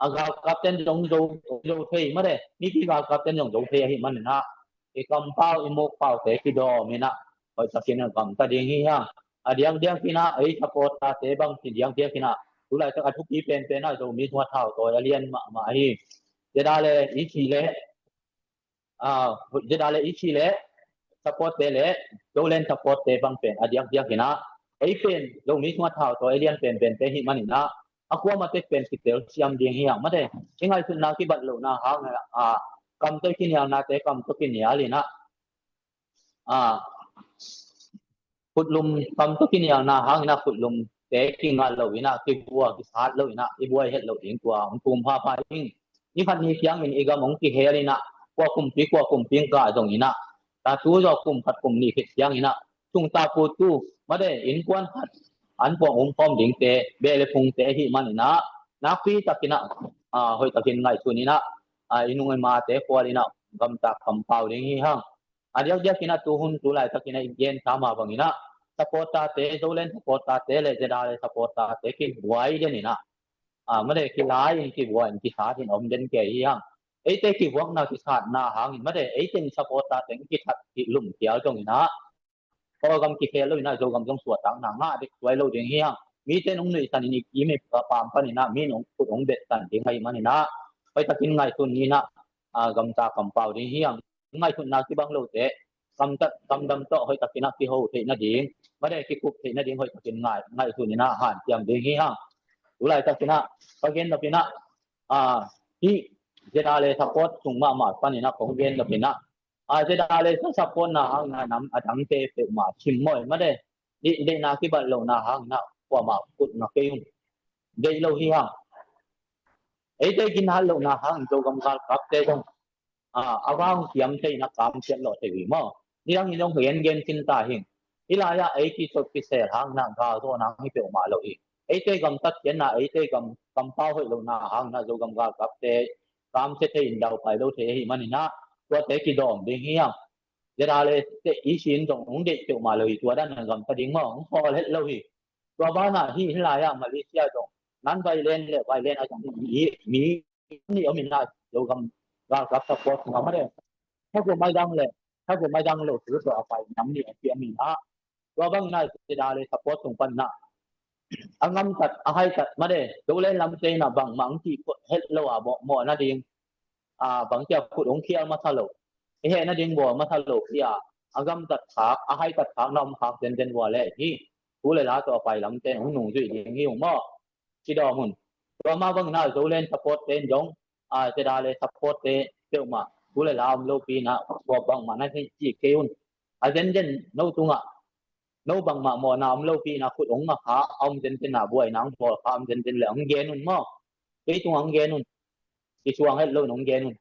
a galkapten zong zo, zo thei mate, mipi galkapten zong zo thei ahih manin ah i kampau i mukpaute kidawm in ah hoihtakin ah gamta ding hi hang. A diakdiakin ah ei supporter-te bang ci diakdiakin ah tu laitak a thupi penpen ah Zomi sung a thau tawi a lian mahmah hi. Zeda le i ci le, ah, Zeda le i ci le supporter le Zoland supporter bang pen a diakdiakin ah ei pen Zomi sung a thau tawi a lian penpente hih manin ah a kuamah tek pen kitel siam ding hi hang mate. I ngaihsutna kibat lohna hang ah kam tawh kinialnate kam tawh kinial in ah, ah, khutlum kam tawh kinialna hangin ah khutlumte kingal lo in ah kivua kisat lo in ah i buai het lo ding tua hong tum phapha ding. Ni khat ni ciangin i gam hong kihel in ah kua kumpi kua kumpi hong kah zongin ah, ta tu zaw kum khat kum nih khit ciangin ah sung ta pu tu mate innkuan khat an puang um khawm dingte beh le phungte ahih manin ah nakpi takin ah, ah, hoihtakin ngaihsun in ah, ah, i nung i mate khual in ah gamta kampau ding hi hang. A diakdiakin ah tu hun tu laitakin ah i gensa mah bangin ah supporter-te, Zoland supporter-te le Zeda le supporter-te kibuai den in ah, ah, mate kilai in kibuai in kisat in om den kei hi hang. Eite kibuakna kisatna hangin mate eite in supporter-te in kithat kilum kial zongin ah Kawlgam kikhel lo in ah Zogam zong suahtakna ngah dek tuai lo ding hi hang. Mite in hong nuihsan in i kim i pam panin ah mi in hong khut hong betsan ding ahih manin ah hoihtakin ngaihsun in ah, ah, gamta kampau ding hi hang. Ngaihsutna kibang lote, kamtat, kamdam tawh hoihtakin ah kiho theih nading, mate kikup theih nading hoihtakin ngai, ngaihsun in ah hanciam ding hi hang. Tu laitakin ah ka gen nop in ah, ah, hih Zeda le support sung mahmah panin ah kong gen nop in ah, ah, Zeda le support-na hangin ah nam a dangte peuhmah simmawh in mate, deihna kibat lohna hangin ah kuamah khut nga kei un. Deih lo hi hang. Eite ginat lohna hangin Zogam galkapte zong, ah, a vang kiam thei in ah kamsiat lawh thei uh hi maw? Nidang in zong gengen khin ta hi. Hih lai-ah ei kisot kisel hangin ah galzawhna hang hi peuhmah lo hi. Eite gamtat khiatna, eite gam, kampau hoih lohna hangin ah Zogam galkapte kamsia thei in daupai lo thei ahih manin ah tuate kidawm ding hi hang. Zeda le te i sin zong hong deih peuhmah lo hi, tua dan a gamta ding maw? Hong khawl het lo hi. Tua banah hih, hih lai-ah Malaysia zong non-violent le violent a zong mi, mi nih om in ah Zogam galkap support ngam a le. Thazu maidang le thazu maidang lo tu tawh a pai nam nih a kiam in ah. Tua bangin ah Zeda le support tung pan in ah a ngamtat a haitat mate Zoland lamte in ah bangmah ang kih het lo a mawh, mawh nading, ah, bangkia khut hong khial masa lo, i heh nading bawl masa lo hi a, a gamtat khak a haitat khak na om khak zenzen vua le hi. Tu le la tawh a pai lamte hong nungzuih ding hi ung maw? Kidawm un. Tua mah bangin ah Zoland support-te in zong, ah, Zeda le support-te peuhmah tu le la om lopi in ah bangmah na hi ci kei un. A zenzen no tungah no bangmah mawhna om lopi in ah khut hong nga kha a om zenzen a buaina hong bawl kha a om zenzen le hong gen un maw? Kei tungah hong gen un. Kisuang het lo in hong gen un.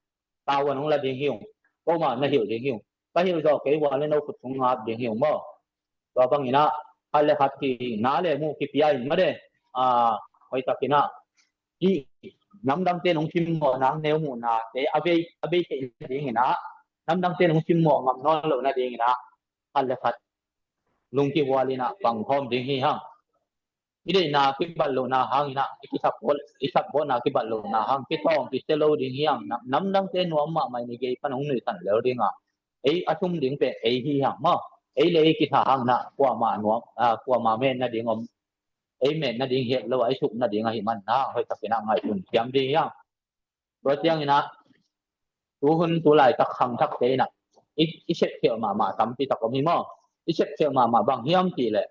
Tavuan hong la ding hi ung. Komah na hilh ding hi ung. Ka hilh zawh kei vua le no khut hong ngap ding hi ung maw? Tua bangin ah khat le khat kihna le muh kipia in mate a, hoihtakin ah, hih namdangte nong simmawh nang neu muhnate a bei, a bei theih nadingin ah, namdangte nong simmawh ngam nawn loh nadingin ah, khat le khat lungkihual in ah pangkhawm ding hi hang. I deihna kibat lohna hangin ah, i kisapbawl, i sapbawlna kibat lohna hang kitawng kisia lo ding hi hang. Nam, namdangte nuam mahmah in i gei pan hong nuihsan lel ding a, ei a sum ding pen ei hi hang maw. Ei le ei kitha hangin ah kuamah nuam, a, kuamah met nading om, ei met nading hi het lo a, i suk nading ahih manin ah hoihtakin ah ngaihsun siam ding hi hang. Tua ciangin ah, tu hun tu laitak khangthakte in ah, i, i sepkhialh mahmah tampi tak om hi maw. I sepkhialh mahmah bang hiam cih leh,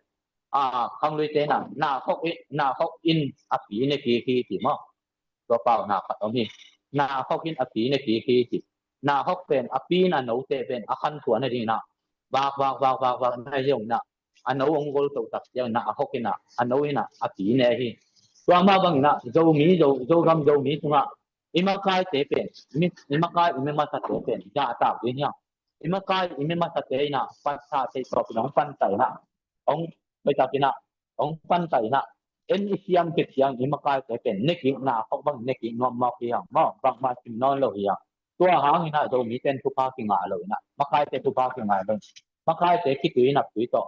a, khangluite in ah, na khok in, na khok in a pi ne kik hi ci maw. Tua pau na khat om hi. Na khok in a pi ne kik hi ci. Na khok pen a pi in a note pen a khansuah nadingin ah vak, vak, vak, vak, vak na hi zongin ah, a no hong gol toh tak ciangin ah, a khok in ah, a no in ah a pi ne hi. Tua mah bangin ah Zomi, Zo, Zogam Zomi sungah i makaite pen, i mi, i makai, i mi masate pen zahtak ding hi hang. I makai, i mi masate in ah pansak thei tawpin hong pansak in ah, hong, hoihtakin ah hong pansak in ah, en i siam khit ciang i makaite pen ne kik, na khok bang ne kik nuam mawk hi hang maw. Bangmah sim nawn lo hi hang. Tua hangin ah Zomite in thupha kingah lo in ah, makaite thupha kingah lo in, makaite khitui naptui tawh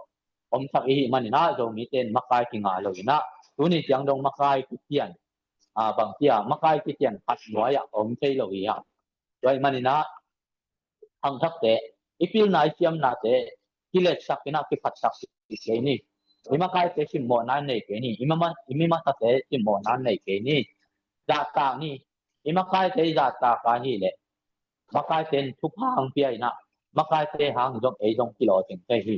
omsak i hih manin ah Zomite in makai kingah lo in ah, tuni ciang dong makai kician, a, bang ci a, makai kician khat nuai ah om thei lo hi hang. Tua ahih manin ah khangthakte, i pilna i siamnate kiletsak in ah kiphatsak kei ni. I makaite simmawhna nei kei ni. I mama, i mi masate simmawhna nei kei ni. Zahtak ni. I makaite i zahtak ahih leh makaite in thupha hong pia in ah, makaite hang zong ei zong kilawhcing thei hi.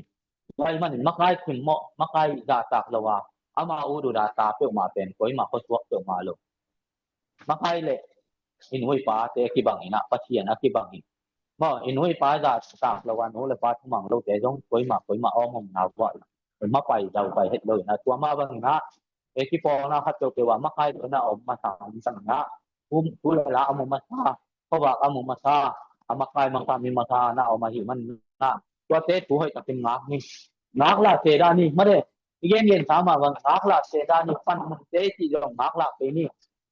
Tua ahih manin makai simmawh, makai zahtak lo a, ama ut ut a ta peuhmah pen koimah khuasuak peuhmah lo. Makai le i nu i pate a kibang in ah, Pasian a kibang hi maw. I nu i pa zahtak lo a, nu le pa thumang lote zong koimah, koimah om om na vuah, koimah pai zau pai het lo in ah, tua mah bangin ah, e, kipawlna khat peuhpeuh ah makaite na om masa, om sang in ah, um, tu le la a mu masa, khuavak a mu masa, a makai masa, mi masa na om ahih manin ah, tuate thu hoihtakin ngak ni. Ngaklah se dah ni, made. I gengen sa mah bang ngaklah se dah ni, panmunte cih zong ngaklah kei ni.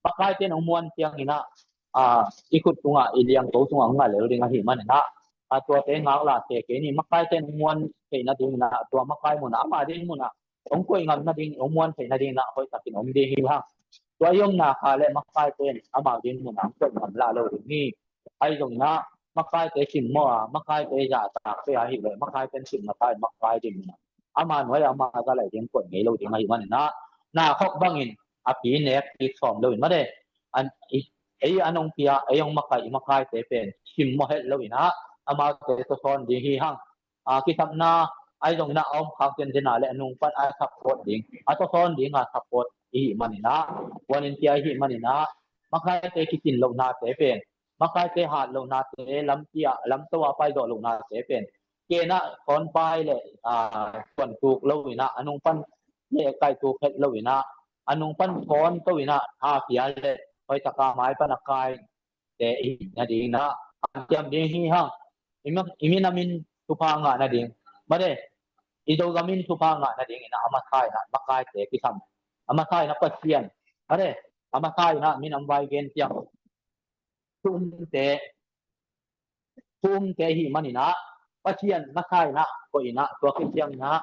Makaite in hong muan ciangin ah, a, i khut tungah, i liangko tungah hong ngah lel ding ahih manin ah, a, tuate ngaklah se kei ni. Makaite in hong muan theih nadingin ah, tua makai munah, ama ding munah hong koih ngam nading, hong muan theih nadingin ah hoihtakin om ding hi hang. Tua i omna kha le makaite in amau ding munah hong koih ngam lah lo ding hi. Ahi zongin ah makaite simmawh a, makaite zahtak peuh ahih leh makaite in sim masa in makai ding munah, ama nuai ah ama za laih ding koih ngei lo ding ahih manin ah, na khok bangin a pi nek kik sawm lo in, made. An, i, ei a nong pia, ei hong makai, i makaite pen simmawh het lo in ah, amaute tawsawn ding hi hang. A, kisapna, ahi zongin ah a om khak tenten a le a nung pan a support ding, a tawsawn ding a support i hih manin ah, kuan in pia i hih manin ah, makaite kicin lohnate pen, makaite hat lohnate, lampi ah, lamto ah pai zawh lohnate pen, ken ah sawn pai le, a, suan tuk lo in ah, a nung pan le kai tuk het lo in ah, a nung pan sawn to in ah, a pia le hoihtak a mai pan a kai te i hih nadingin ah hanciam ding hi hang. I mi, i minam in thupha ngah nading, made, i Zogam in thupha ngah nadingin ah a masa in ah makaite kisam, a masa in ah Pasian, made, a masa in ah minam vai gen ciang thu umte, thu umte i hih manin ah, Pasian masa in ah koih in ah, tua khit ciangin ah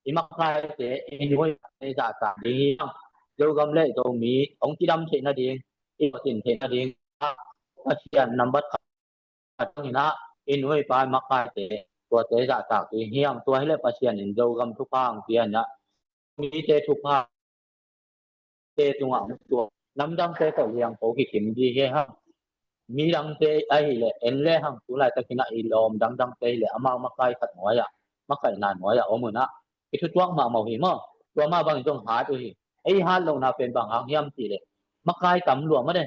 i makaite, i nu i pate zahtak ding hi hang. Zogam le Zomi hong cidam theih nading, i lawhcin theih nading, Pasian nambat khat in ah i nu i pa, i makaite, tuate zahtak ding hi hang. Tua hi leh Pasian in Zogam thupha hong pia in ah, mite thupha te tungah hong tuak, namdangte tawh liangko kikim ding hi hang. Midangte ahih leh en le hang, tu laitakin ah i lawm dangdangte ahih leh amau makai khat nuai ah, makaihna nuai ah om un ah, i thutuak mahmah uh hi maw. Tua mah bangin zong hat uh hi. Ei hat lohna pen bang hang hiam cih leh, makai tam lua, made,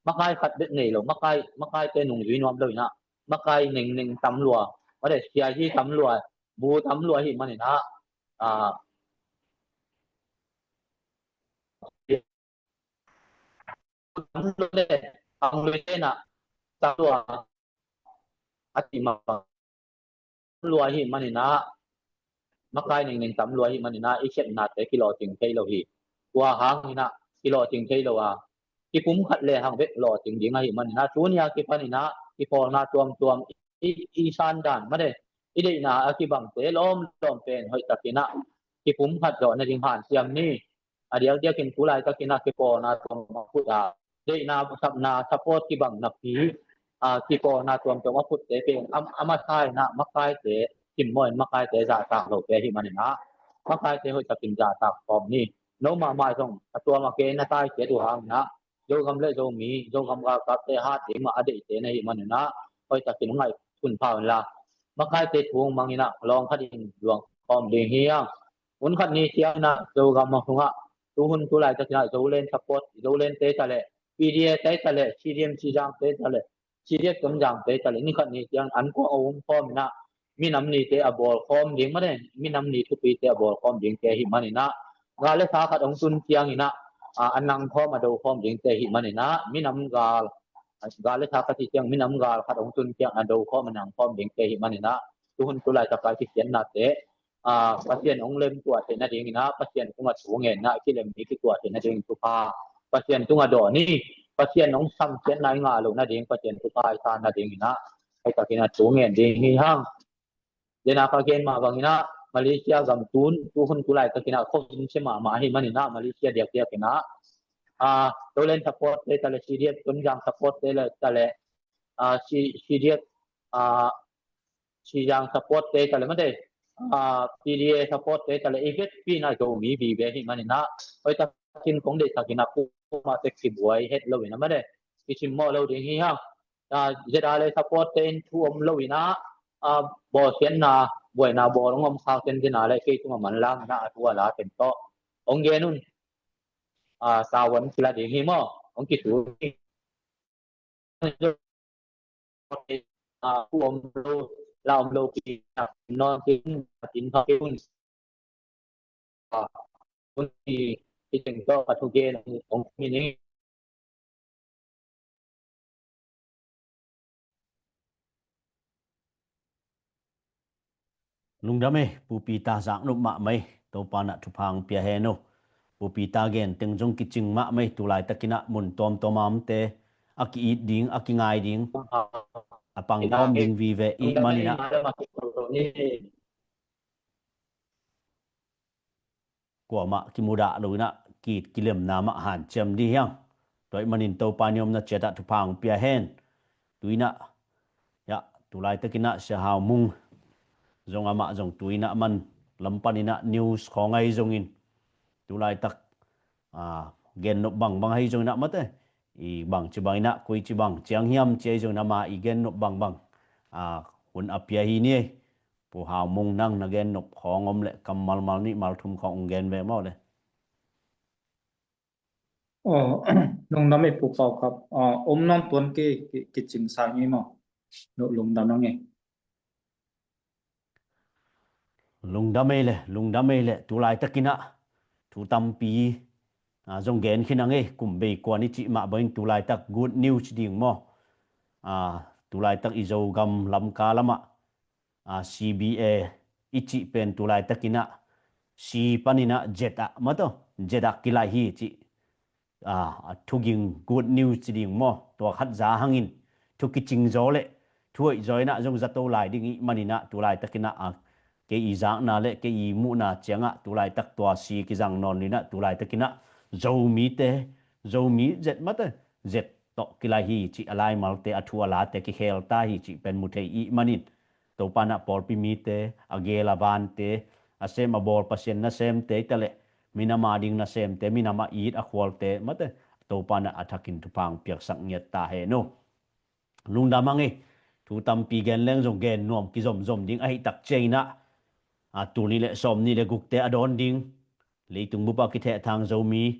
makai khat bek nei lo, makai, makaite nungzui nuam lo in ah, makai nengneng tam lua, made, siazi tam lua, bu tam lua ahih manin ah, a, tam lua le, tam lua in ah, tam lua a cih mah bang, tam lua ahih manin ah, makai nengneng tam lua ahih manin ah, i sepnate kilawhcing thei lo hi. Tua hangin ah kilawhcing thei lo a, kipumkhat le hang bek lawhcing ding ahih manin ah, tuni a kipanin ah kipawlna tuamtuam i, i san dan mate, i deihna a kibangte lawmlawm pen hoihtakin ah kipumkhat zawh nading hanciam ni. A diakdiakin tu laitakin ah kipawlna tuam a put a, deihna, sapna, support kibang napi, a, kipawlna tuamtuam a putte pen a, a masa in ah makaite, simmawh in makaite zahtak lote ahih manin ah, makaite hoihtakin zahtak khawm ni. No mahmah zong a tuam a kei na taite tu hangin ah, Zogam le Zomi, Zogam galkapte hat ding mah a deihte na hih manin ah, hoihtakin hong ngaih thunphau inla, makaite thu hong mangin ah lawng khat in luang khawm ding hi hang. Hun khat ni ciangin ah Zogam a sungah, tu hun tu laitakin ah Zoland support, Zolante ta leh, P D A te ta leh, C D M Sizangte ta leh, C D F Tonzangte ta leh, ni khat ni ciangin an kuang a um khawm in ah, minam nite a bawl khawm ding mate, minam ni thupite a bawl khawm dingte ahih manin ah, gal le sa khat hong tun ciangin ah, a, a nang khawm a do khawm dingte ahih manin ah, minam gal, gal le sa khat hi ciang minam gal khat hong tun ciang a do khawm a nang khawm dingte ahih manin ah, tu hun tu laitak a i kikhiatnate, a, Pasian hong lemtuah theih nadingin ah, Pasian tungah thu ngenna a kilem ni kituah theih nadingin thupha Pasian tungah dawh ni. Pasian hong samsiatna i ngah loh nading, Pasian thupha i san nadingin ah, hoihtakin ah thu ngen ding hi hang. Dena ka gen mah bangin ah, Malaysia gam tun, tu hun tu laitakin ah khuavin sia mahmah ahih manin ah, Malaysia diakdiakin ah, a, Zoland supportte ta leh, C D F Tonzang supportte ta leh, a, C-, C D F, a, Sizang supportte ta leh mate, a, P D A supportte ta leh, i vekpi in ah Zomi vive ahih manin ah, hoihtakin kong deihtakin ah, kuamah tek kibuai het lo in ah mate, kisimmawh lo ding hi hang. A, ZRA supportte in thu om lo in ah, a, bawlsiatna, buaina bawl hong om khak ten ZRA le kei tungah manlang in ah, a thu a la ten tawh hong gen un. A, tavuan kila ding hi maw, hong kisu ding. A, thu om lo, la om lo pi, nawn kei un, tin pha kei un. A, hun i, i teng tawh ka thugen hong, hong hi ni. Lungdam ei, Pu Peter, zaknop mahmah ei, Topa in ah thupha hong pia hen aw. Pu Peter gen teng zong kicing mahmah ei, tu laitakin ah mun tuamtuam a omte a ki-it ding, a kingai ding, a pangkhawm ding vive i hih manin ah, kuamah kimudah lo in ah, ki-it kilemna mah hanciam ding hi hang. Tua ahih manin Topa in i omna ciat ah thupha hong pia hen. Tu in ah, ya, tu laitakin ah Sia Hau Mung zong, amah zong tu in ah aman lam panin ah news khawng ahi zongin, tu laitak, a, gennop bangbang ahi zongin ah mate, i bangci bangin ah, koici bang ciang hiam ci ahi zongin ah, amah i gennop bangbang, a, hun a pia hi ni ei. Pu Hau Mung, nang na gennop khawng om leh kammal mal nih mal thum khawng hong gen ve maw le. Aw, lungdam ei Pu Pau Khap. Aw, om nawn tuan kei, ki, kicing sa ngei maw. Lu-, lungdam nang ei. Lungdam ei le, lungdam ei le, tu laitakin ah thu tampi, a, zong gen khin nang ei, kum bei kuan i cih mah bangin tu laitak good news ding maw. A, tu laitak i Zogam Lamka lamah, a, C B A i cih pen tu laitakin ah C panin ah Z ah, mate, Z ah kilaih hi cih, a, a thuging good news ci ding maw. Tua khat za hangin thu kicing zaw le thu hoih zaw in ah zong zato lai ding i hih manin ah, tu laitakin ah, a, kei i zakna le kei i muhna ciangah tu laitak tua C kizang nawn lo in ah, tu laitakin ah Zomite, Zomi Z, mate, Z tawh kilaih hi cih a laimalte, a thu a late kikhel ta hi cih pen mu thei i hih manin, Topa in ah pawlpi mite, a gel a vante, a sem a bawl Pasian nasemte hi ta leh, minam a ding nasemte, minam a it a khualte, mate, Topa in ah a thakin thupha hong piaksak ngiat ta hen aw. Lungdam hang ei, thu tampi gen leng zong gen nuam kizomzom ding ahih tak ciangin ah, a, tul nih le sawmnih le gukte a dawn ding, leitung bup a kithehthang Zomi,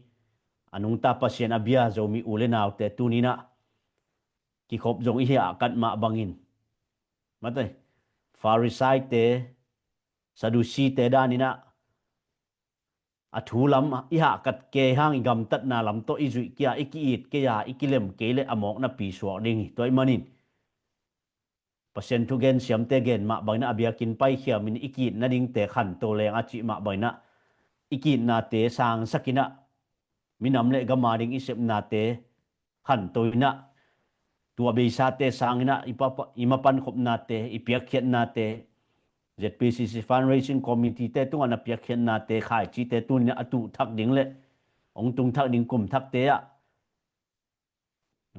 a nungta Pasian a bia Zomi u le naute tuni in ah kikhop zong i hih a kat mah bangin, mate, Pharisaite, Sadusite danin ah, a thu lam i hahkat kei hang, i gamtatna lam tawh i zuih kei a, i ki-it kei a, i kilem kei leh a mawknapi suak ding hi. Tua ahih manin Pasian thugen siamte gen mah bangin ah, a biakinn paikhiamin i ki-it nadingte khanto leng a cih mah bangin ah, i ki-itnate sangsakin ah, minam le gam a ding i sepnate khanto in ah, tua beisate sang in ah i papa-, i mapan khopnate, i piakkhiatnate, Z P C C Fundraising Committee te tungah na piakkhiatnate, khaicite tuni in ah a tuh thak ding le hong tung thak ding kum thakte ah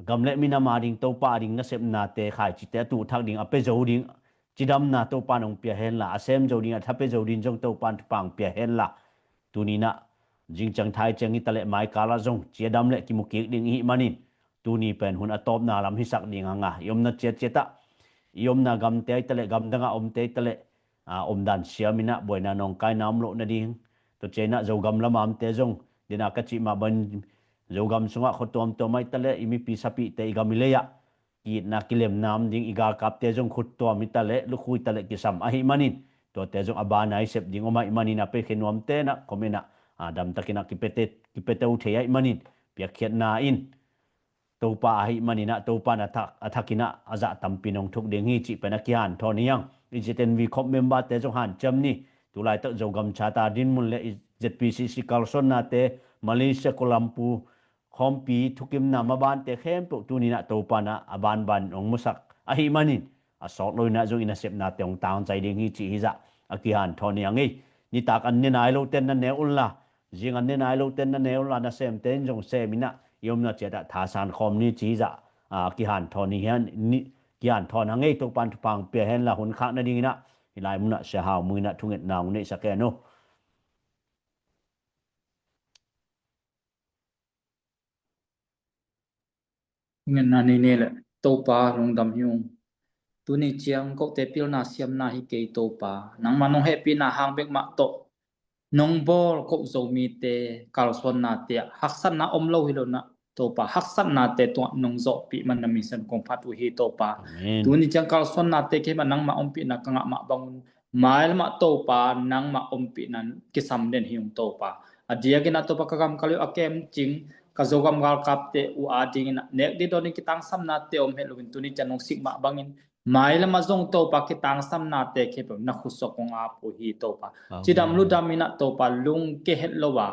gam le minam a ding, Topa a ding nasepnate, khaicite a tuh thak ding, a pia zo ding cidamna Topa in hong pia henla, a sem zo ding, a tha pia zo ding zong Topa in thupha hong pia henla, tuni in ah zingciang thaiciang hi ta leh maikal ah zong cidam le kimu kik ding i hih manin, tuni pen hun a tawpna lam hisak ding hang a, i omna ciatciat ah, i omna gamte hi ta leh, gamdang ah omte hi ta leh, a, omdan siam in ah buaina nawngkaina om loh nading, tua ciang in ah Zogam lam a omte zong, den a ka cih mah bangin Zogam sungah khua tuamtuam ah hi ta leh, i mipi sapihte, i gam i lei ah ki-itna kilemna om ding, i galkapte zong khut tuam hi ta leh, lukhu hi ta leh kisam ahih manin, tuate zong a bana i sep ding om ahih manin, a piakhia nuamte in ah comment ah, a, damtakin ah kipete, kipete uh thei ahih manin, piakkhiatna in Topa ahih manin ah, Topa in a thak, a thakin ah a zah tampi in hong thuk ding hi cih pen a kihanthawn hi hang. I Z N V khop member-te zong hanciam ni. Tulaitak Zogam Charter dinmun le i Z P C C kalsuannate, Malaysia, Kuala Lumpur khawmpi thukimna mabante khempeuh tuni in ah Topa in ah a banban hong musak ahih manin, a sawt lo in ah zong i nasepnate hong tangzai ding hi cih hi zah a kihanthawn hi hang ei. Nitak an ne nai lote in na ne unla, zing an ne nai lote in na ne unla, nasemte in zong sem in ah i omna ciat ah thasan khawm ni cih hi zah, a, kihanthawn hi hang, ni, kihanthawn hang ei. Topa in thupha hong pia henla, hun khak nading in ah hih lai mun ah Sia Hau Mui in ah thungetna hong neihsak hen aw. Ngen na ni ni le Topa lungdam hi ung. Tuni ciang kote pilna siamna hi kei Topa. Nangma nong hehpihna hang bek mah tawh nong bawl ko Zomite kalsuannate ah haksatna om lo hi lo in ah Topa, haksatnate tungah nong zawhpih man na min siangtho kong phat uh hi Topa. Amen. Tuni ciang kalsuannate khempeuh nangma ompihna ka ngah mah bangun, mailam ah Topa nangma ompihna kisam den hi ung Topa. A diakin ah Topa ka gam ka lei uh a kemcing ka Zogam galkapte uh adingin ah nek ding dawn ding kitangsamnate om het loin tuni ciang nong sik mah bangin mailam ah zong Topa kitangsamnate khempeuh na khutsuah kong ap uh hi Topa. Amen. Cidam ludam in ah Topa lungke het lo a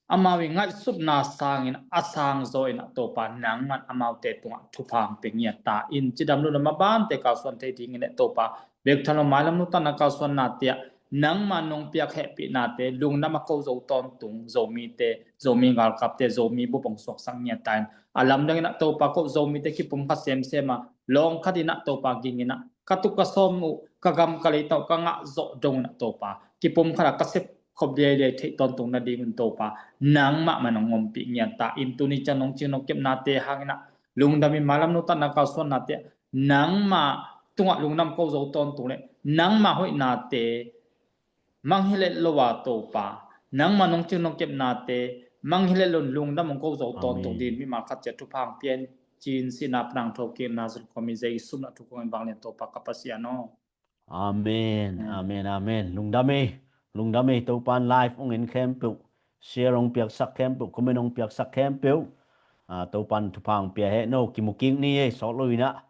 amau i ngaihsutna sangin a sang zaw in ah Topa nangman amaute tungah thupha hong pia ngiat ta in, cidam ludam a bante kalsuan thei dingin ah Topa bek tha lo mailam nuntakna kalsuannate ah nangma nong piak hehpihnate lungdam a ko zo tawntung Zomite, Zomi galkapte, Zomi bup hong suaksak ngiat ta in, a lamdang in ah Topa ko Zomite kipumkhat semsem a lawng khat in ah Topa ging in ah ka tuk ka sawm uh ka gam ka lei tawh ka ngah zawh dong in ah Topa kipumkhat a ka sep khop liailiai theih tawntung nadingun Topa nangmah man hong ompih ngiat ta in, tuni ciang nong cing nong kepnate hangin ah lungdam in mailam nuntakna kalsuannate ah nangmah tungah lungdam ko zo tawntung le nangmah hoihnate mangngilh het lo a Topa nangmah nong cing nong kepnate mangngilh het lo in lungdam hong ko zo tawntung dingin mimal khat ciat thupha hong pia in, ci-in sihna pan hong thokik in Nazareth khuami Jesu min ah thu kong ngen vanglian Topa ka Pasian aw. Amen. Amen. Amen. Lungdam ei. Lungdam ei. Topa in live hong en khempeuh, share hong piaksak khempeuh, comment hong piaksak khempeuh, a, Topa in thupha hong pia hen aw. Kimu kik ni ei, sawt lo in ah.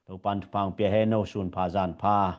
Topa in thupha hong pia hen aw. Sun pha zan pha.